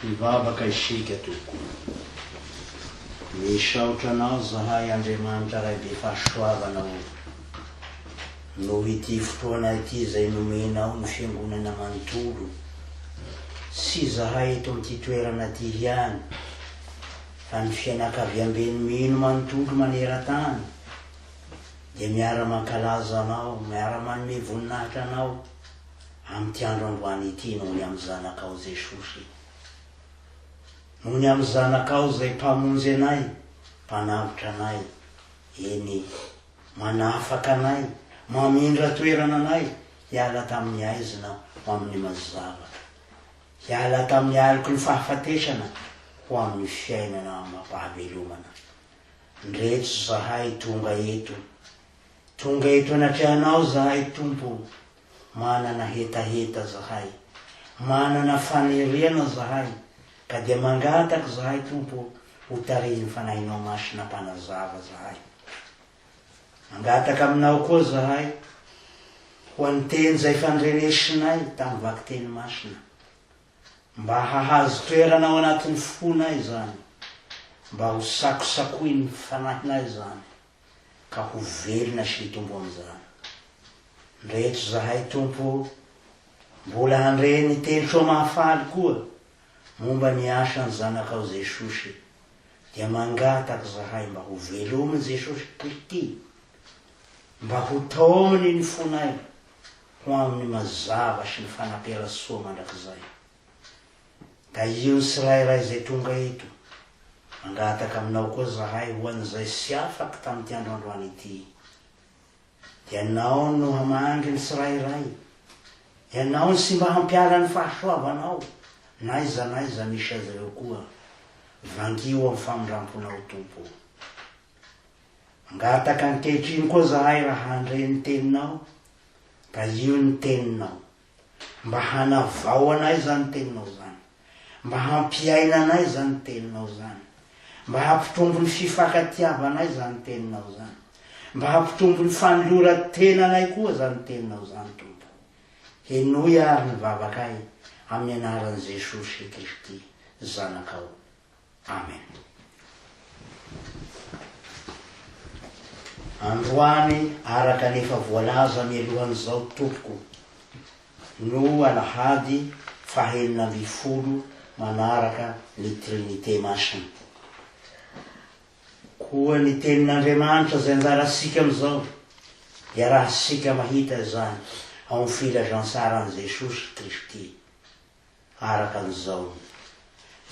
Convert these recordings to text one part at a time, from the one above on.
Hivavaka isika tompoko. Misaotra Anao zahay Andriamanitra Ray be fahasoavana o. Noho ity fotoana ity izay nomenao ny fiangonana manontolo sy izahay eto amin'ity toerana ity ihany fa ny fianakaviamben'ny mino manontolo maneran-tany dia miara-mankalaza Anao, miara-manome voninahitra Anao amin'ity andro androany ity noho ny amin'ny Zanakao Jesosy. Noho ny amin'ny Zanakao izay Mpamonjy anay, Mpanavotra anay, eny, manafaka anay, mamindra toerana anay hiala tamin'ny haizina ho amin'ny mazava, hiala tamin'ny aloky ny fahafatesana ho amin'ny fiainana amam-pahavelomana. Ndreto zahay tonga eto. Tonga eto anatrehanao zahay Tompo, manana hetaheta zahay, manana faniriana zahay, ka dia mangataka zahay Tompo ho tarihin'ny Fanahinao Masina Mpanazava zahay. Mangataka aminao koa zahay ho an'ny teny izay efa nrenesinay tamin'ny vakiteny masina. Mba hahazo toerana ao anatin'ny fonay izany, mba ho sakosakoin'ny fanahinay izany, ka ho velona sy hitombo amin'izany. Ndreto zahay Tompo ô, mbola handre ny teny soa mahafaly koa momba ny asan'ny Zanakao Jesosy, dia mangataka zahay mba ho velomin'i Jesosy Kristy, mba ho taominy ny fonay ho amin'ny mazava sy ny fanapera soa mandrakizay. Tahio ny tsirairay izay tonga eto. Mangataka aminao koa zahay ho an'izay sy afak tamin'ity andro androany ity. Ianao no hamangy ny tsirairay. Ianao no sy mba hampiala ny fahasoavanao n'aiza n'aiza misy azy ireo koa. Vangio amin'ny famindramponao Tompo. Mangataka ankehitriny koa zahay raha handre ny teninao, tahio ny teninao. Mba hanavao anay izany teninao izany. Mba hampiaina anay izany teninao izany. Mba hampitombo ny fifankatiavanay izany teninao izany. Mba hampitombo ny fanoloran-tenanay koa izany teninao izany Tompo. Henoy ary ny vavakay amin'ny anaran'i Jesosy Kristy Zanakao. Amen. Androany araka ny efa voalaza mialohan'izao tompoko no alahady faha 16 manaraka ny Trinite Masina. Koa ny tenin'Andriamanitra izay anjarantsika amin'izao dia rahantsika mahita izany ao amin'ny filazantsaran'i Jesosy Kristy. araka an'i Jaona.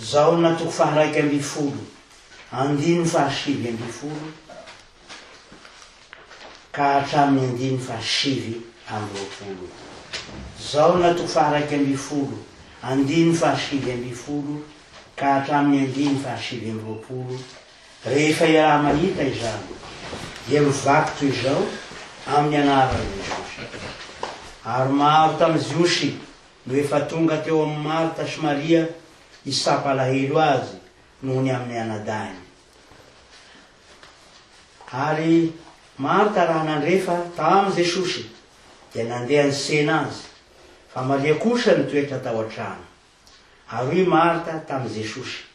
Jaona toko faha 11, andininy faha 19 ka hatramin'ny andininy faha 29. Jaona toko faha 11, andininy faha 19 ka hatramin'ny andininy faha 29, rehefa iaraha-mahita izany, dia mivaky toy izao amin'ny anaran'i Jesosy. Ary maro tamin'ny Jiosy no efa tonga teo amin'i Marta sy Maria hisapa alahelo azy noho ny amin'ny anadahiny. Ary Marta raha nandre fa tamy Jesosy, dia nandeha nisena azy, fa Maria kosa nitoetra tao an-trano. Ary hoy Marta tamin'i Jesosy,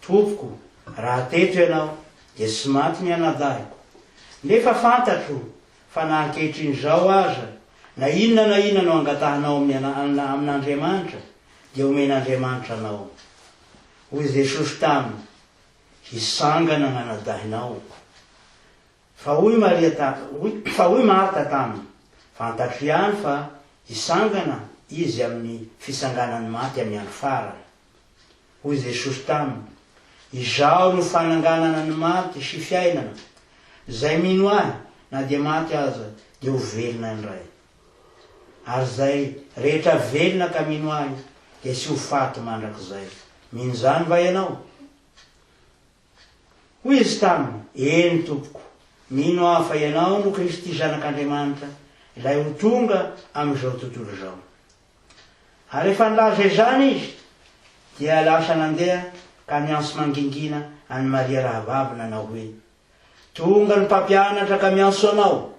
Tompoko, raha teto ianao, dia tsy maty ny anadahiko. Nefa fantatro Fa na ankehitriny izao aza, na inona na inona no angatahanao amin'ny amin'Andriamanitra, dia homen'Andriamanitra anao. Hoy Jesosy taminy, Hisangana ny anadahinao. Fa hoy Maria fa hoy Marta taminy, Fantatro ihany fa hisangana izy amin'ny fitsanganan'ny maty amin'ny andro farany. Hoy Jesosy taminy, Izaho no fananganana ny maty sy fiainana. Izay mino Ahy, na dia maty aza, dia ho velona indray. Ary izay rehetra velona ka mino Ahy, dia tsy ho faty mandrakizay. Mino izany va ianao? Hoy izy taminy, Eny, Tompoko, mino aho fa Ianao no Kristy Zanak'Andriamanitra, Ilay ho tonga amin'izao tontolo izao. Ary rehefa nilaza izany izy, dia lasa nandeha ka niantso mangingina an'i Maria rahavavy nanao hoe, Tonga ny Mpampianatra ka miantso anao.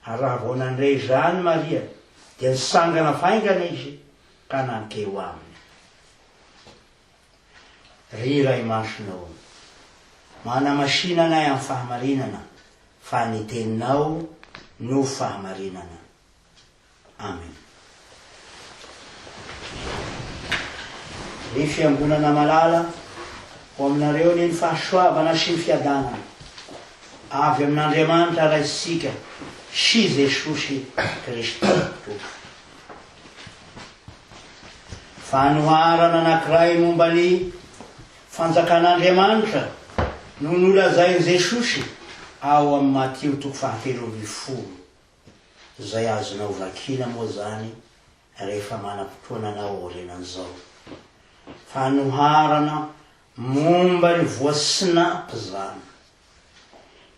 Ary raha vao nandre izany Maria, dia nitsangana faingana izy ka nankeo aminy. Ry Ray Masina ô, manamasina anay amin'ny fahamarinana, fa ny Teninao no fahamarinana. Amen. Ry Fiangonana malala, ho aminareo anie ny fahasoavana sy ny fiadanana avy amin'Andriamanitra Raintsika sy Jesosy Kristy Tompo. Fanoharana anankiray momba ny Fanjakan'Andriamanitra no nolazain'i Jesosy ao amin'ny Matio toko fahatelo ambin'ny folo, izay azonao vakiana moa izany rehefa manam-potoana anao aorianan'izao. Fanoharana momba ny voasinapy izany.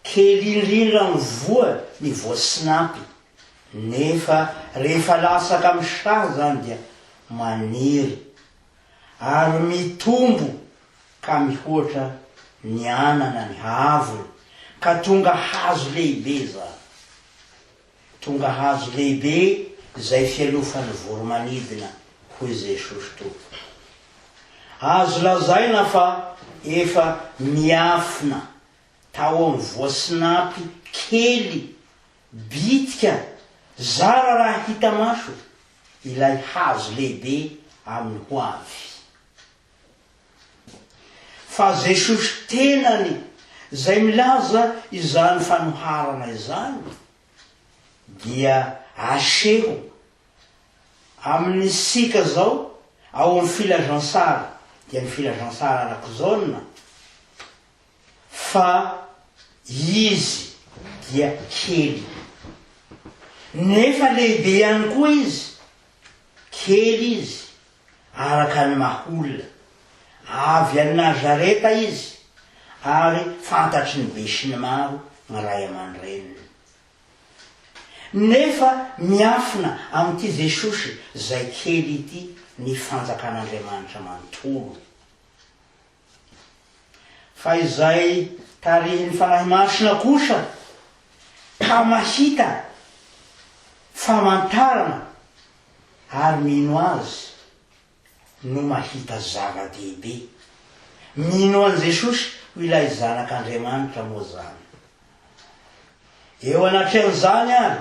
Kely indrindra amin'ny voa ny voasinapy, nefa rehefa latsaka amin'ny saha izany dia maniry ary mitombo ka mihoatra ny anana ny haavony, ka tonga hazo lehibe izany. Tonga hazo lehibe izay fialofan'ny voro-manidina, hoy Jesosy Tompo. Azo lazaina fa efa miafina tao amin'ny voasinapy kely bitika zara raha hita maso ilay hazo lehibe amin'ny ho avy. Fa Jesosy tenany izay milaza izany fanoharana izany dia aseho amin'ny isika izao ao amin'ny filazantsara, dia ny filazantsara araka Jaona, fa Izy dia kely. Nefa lehibe ihany koa Izy, kely Izy, araka ny maha olona. Avy any Nazareta Izy, ary fantatry ny besinimaro ny ray aman-dreniny. Nefa miafina amin'ity Jesosy izay kely ity ny fanjakan'Andriamanitra manontolo. Fa izay tarihin'ny Fanahy Masina kosa ka mahita famantarana ary mino Azy no mahita zava-dehibe. Mino an'i Jesosy ho ilay Zanak'Andriamanitra moa izany. Eo anatrehan'izany àry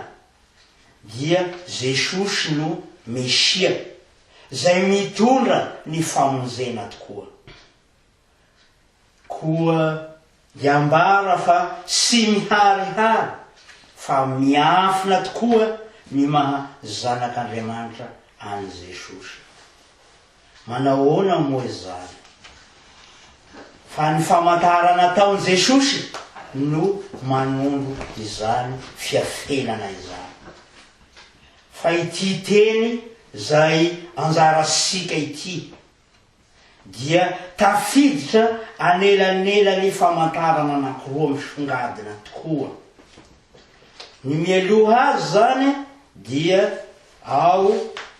dia Jesosy no Mesia, izay mitondra ny famonjena tokoa. Koa dia ambara fa tsy miharihary fa miafina tokoa ny maha Zanak'Andriamanitra an'i Jesosy. Manahoana moa izany? Fa ny famantarana ataon'i Jesosy no manondro izany fiafenana izany. Fa ity teny izay anjarantsika ity dia tafiditra anelanelan'ny famantarana anankiroa misongadina tokoa. Ny mialoha azy izany dia ao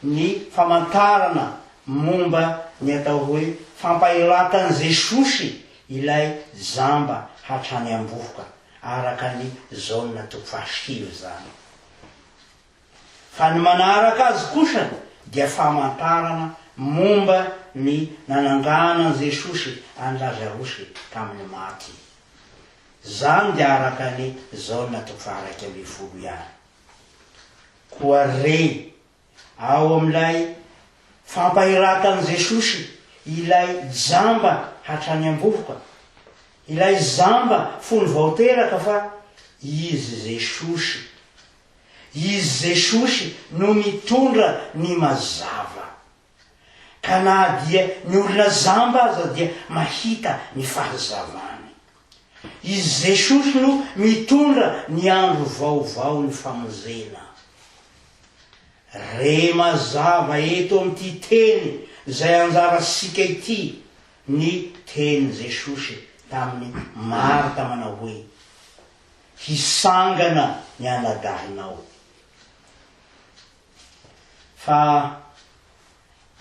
ny famantarana momba ny atao hoe fampahiratan'i Jesosy ilay jamba hatrany am-bohoka, araka ny Jaona toko fahasivy izany. Fa ny manaraka azy kosa dia famantarana momba ny nananganan'i Jesosy an'i Lazarosy tamin'ny maty. Izany dia araka ny Jaona toko faha-11 ihany. Koa re, ao amin'ilay fampahiratan'i Jesosy ilay jamba hatrany am-bohoka, ilay jamba fony vao teraka fa Izy Jesosy Izy Jesosy no mitondra ny mazava. Ka na dia ny olona jamba aza dia mahita ny fahazavany. Izy Jesosy no mitondra ny andro vaovao ny famonjena. Re mazava eto amin'ity teny izay anjarantsika ity ny tenin'i Jesosy tamin'i Marta manao hoe, Hisangana ny anadahinao. Fa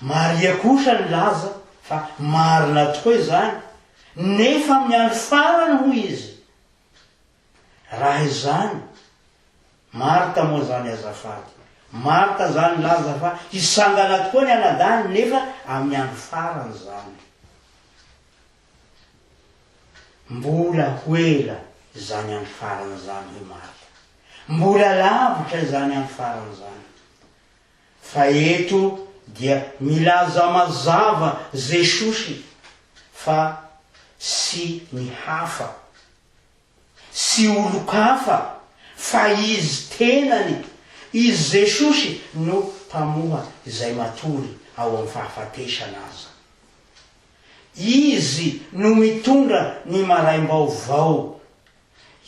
Maria kosa nilaza fa marina tokoa izany, nefa amin'ny andro farany hoy izy. Raha izany, Marta moa izany azafady. Marta izany nilaza fa hisangana tokoa ny anadahiny nefa amin'ny andro farany izany. Mbola ho ela izany andro farany izany, hoy Marta. Mbola lavitra izany andro farany izany. Fa eto dia milaza mazava Jesosy fa sy ny hafa, sy olon-kafa, fa Izy tenany, Izy Jesosy no mpamoha izay matory ao amin'ny fahafatesana aza. Izy no mitondra ny maraim-baovao.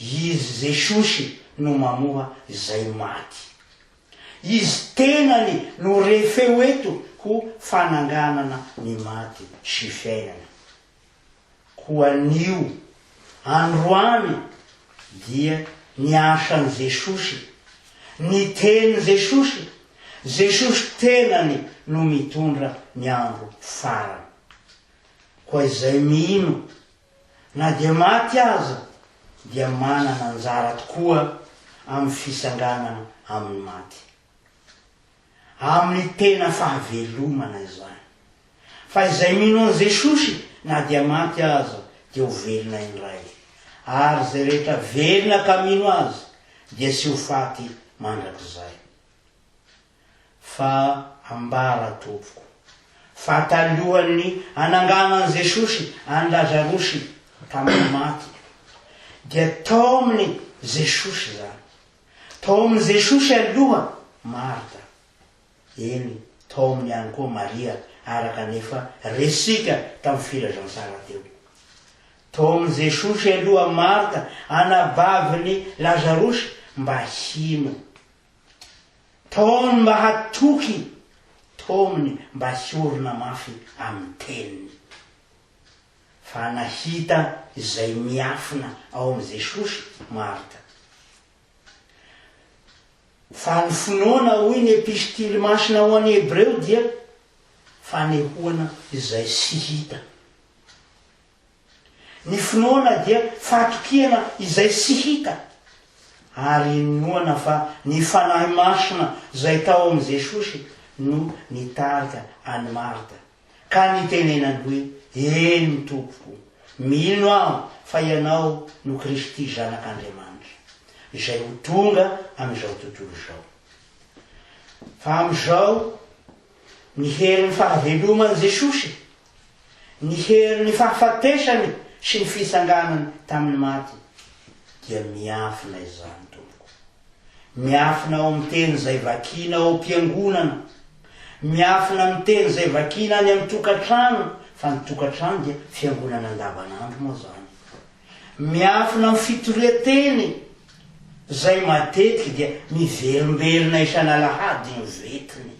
Izy Jesosy no mamoha izay maty. Izy tenany no refeo eto ho fananganana ny maty sy fiainana. Koa anio, androany, dia ny asan'i Jesosy, ny tenin'i Jesosy, Jesosy tenany no mitondra ny andro farany. Koa izay mino Na dia maty aza dia manana anjara tokoa amin'ny fisanganana amin'ny maty. Amin'ny tena fahavelomana izany. Fa izay mino an'i Jesosy na dia maty aza dia ho velona indray. Ary izay rehetra velona ka mino Azy dia tsy ho faty mandrakizay. Fa ambara tompoko, fa talohan'ny ananganan'i Jesosy an'i Lazarosy tamin'ny maty, dia tao amin'i Jesosy izany. Tao amin'i Jesosy aloha Marta, eny, tao aminy ihany koa Maria, araka ny efa resika tamin'ny filazantsara teo. Tao amin'i Jesosy aloha Marta, anabavin'i Lazarosy, mba hino. Taominy mba hatoky, taominy mba hiorina mafy amin'ny teniny. Fa nahita izay miafina ao amin'i Jesosy Marta. Fa ny finoana, hoy ny Epistily Masina ho an'ny Hebreo, dia fanehoana izay tsy hita. Ny finoana dia fahatokiana izay tsy hita, ary inoana fa ny Fanahy Masina izay tao amin'i Jesosy no nitarika an'i Marta, ka nitenenany hoe, Eny, Tompoko, mino aho fa Ianao no Kristy Zanak'Andriamanitra, izay ho tonga amin'izao tontolo izao. Fa amin'izao, ny herin'ny fahaveloman'i Jesosy Ny herin'ny fahafatesany sy ny fitsanganany tamin'ny maty dia miafina izany, tompoko. Miafina ao amin'ny teny izay vakiana ao am-piangonana. Miafina amin'ny teny izay vakiana any amin'ny tokantrano, fa ny tokantrano dia fiangonana andavanandro moa izany. Miafina amin'ny fitorian-teny izay matetika dia miverimberina isan'alahady ny vetiny.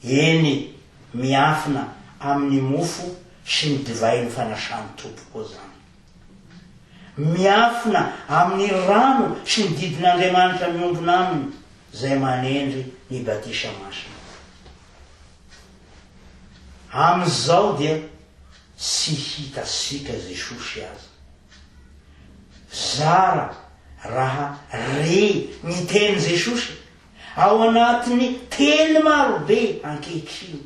Eny, miafina amin'ny mofo sy ny divain'ny fanasan'ny Tompo koa izany. Miafina amin'ny rano sy ny didin'Andriamanitra miombona aminy izay manendry ny batisa masina. Amin'izao dia tsy hitasika Jesosy aza. Zara raha re ny tenin'i Jesosy Ao anatin'ny teny marobe ankehitriny,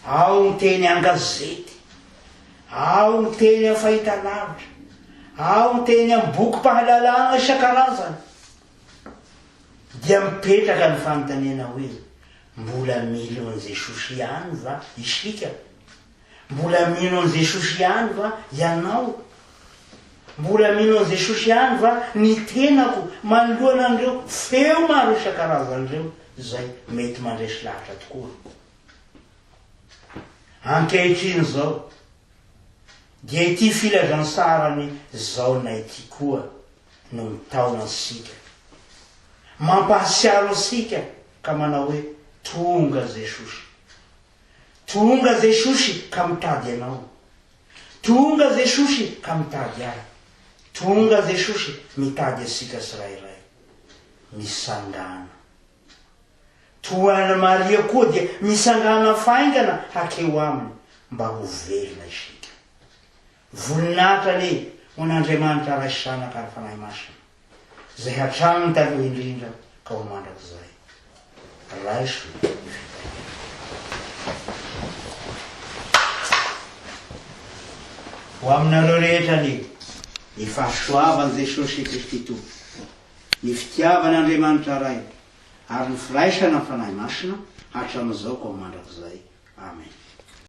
ao ny teny an-gazety, ao ny teny amin'ny fahitalavitra, ao ny teny amin'ny bokim-pahalalana isan-karazany, dia mipetraka ny fanontaniana hoe, mbola mino an'i Jesosy ihany va isika? Mbola mino an'i Jesosy ihany va ianao? Mbola mino an'i Jesosy ihany va ny tenako manoloana an'ireo feo maro isan-karazany ireo izay mety mandresy lahatra tokoa? Ankehitriny izao, dia ity filazantsaran'i Jaona ity koa no mitaona antsika, mampahatsiaro antsika ka manao hoe, Tonga Jesosy. Tonga Jesosy ka mitady anao. Tonga Jesosy ka mitady ahy. Tonga Jesosy mitady antsika tsirairay. Misangana. Toa an'i Maria koa dia misangana faingana hakeo aminy mba ho velona isika. Voninahitra anie ho an'Andriamanitra Ray sy Zanaka ary Fanahy Masina. Izay hatramin'ny taloha indrindra ka ho mandrakizay. Raiso ny fitahiana. Ho aminareo rehetra anie ny fahasoavan'i Jesosy Kristy Tompo, ny fitiavan'Andriamanitra Ray, ary ny firaisana amin'ny Fanahy Masina hatramin'izao ka ho mandrakizay. Amen.